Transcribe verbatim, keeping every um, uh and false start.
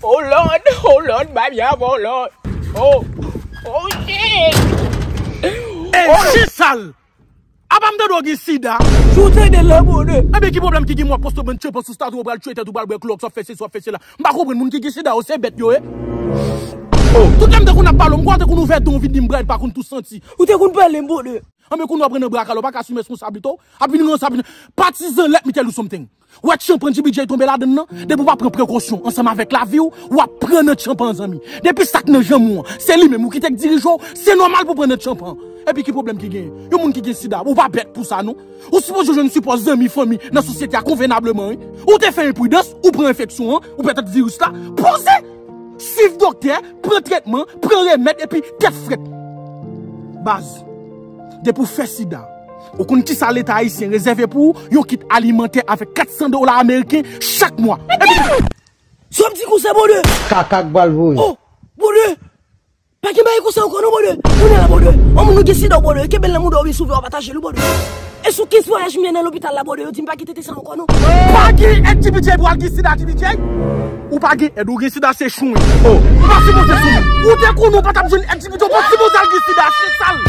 Oh Lord, oh Lord, babya, oh Lord. Oh, oh shit. E chi sal. Apa m tande w gen sida? Si w tande l la, Bode. Ebyen ki pwoblèm ki gen, mwen poste w pran tchanpan sou stati, w pral tchwe tèt ou, pral bwè klòks, w ap fè sesi, w ap fè sela. M pa konprann, moun ki gen sida yo se bèt yo ye. Tout lè m tankou n ap pale, m kwè tankou nou fè don vin di m brad pa konn tou santi. Ou te konn pale m, Bode. Anben kounye a w pran nan bra kale, w pa ka asime responsablite w, ap vin ranse, ap vin patizan, let me tell you something. Wè tchanpan G B J tonbe ladann nan, depi w pa pran prekosyon ansanm avèk lavi w, w ap pran nan tchanpan zanmi. Depi sa k nan janm ou an, se li menm ou ki te k dirije w, se nòmal pou w pran nan tchanpan. Epi ki pwoblèm ki genyen? Yon moun ki gen sida, ou pa bèt pou sa non. Ou sipoze jwenn sipò zanmi, fanmi nan sosyete a konvenableman wi. Ou te fè enpridans, ou pran enfeksyon an, ou petèt viris la, poze! Swiv doktè, pran tretman, pran remèd epi tèt frèt. Baz, depi w fè sida, ou konn kisa leta ayisyen rezève pou ou? Yon kit alimantè avèk kat san dola ameriken chak mwa. Epi Sa w ap di konsa, Bode? Kaka k pral voye. Oh, Bode. Pa gen bagay konsa ankò non, Bode. Kounye a la, Bode. Yon moun ou gen sida, Bode, kenbe l nan mouda w, oubyen si w vle w a pataje l wi, Bode. E sou kenz vwayaj m ye nan lopital la, Bode, yo di m pa gen tete sa ankò non. Pa gen èd G B J pou al gen sida, G B J. Ou pa gen èd, ou gen sida se chwen. Oh, ou pa sipoze sou moun. Ou te konnen ou pa t ap jwenn èd G B J, ou pa t sipoze al gen sida, chi sal.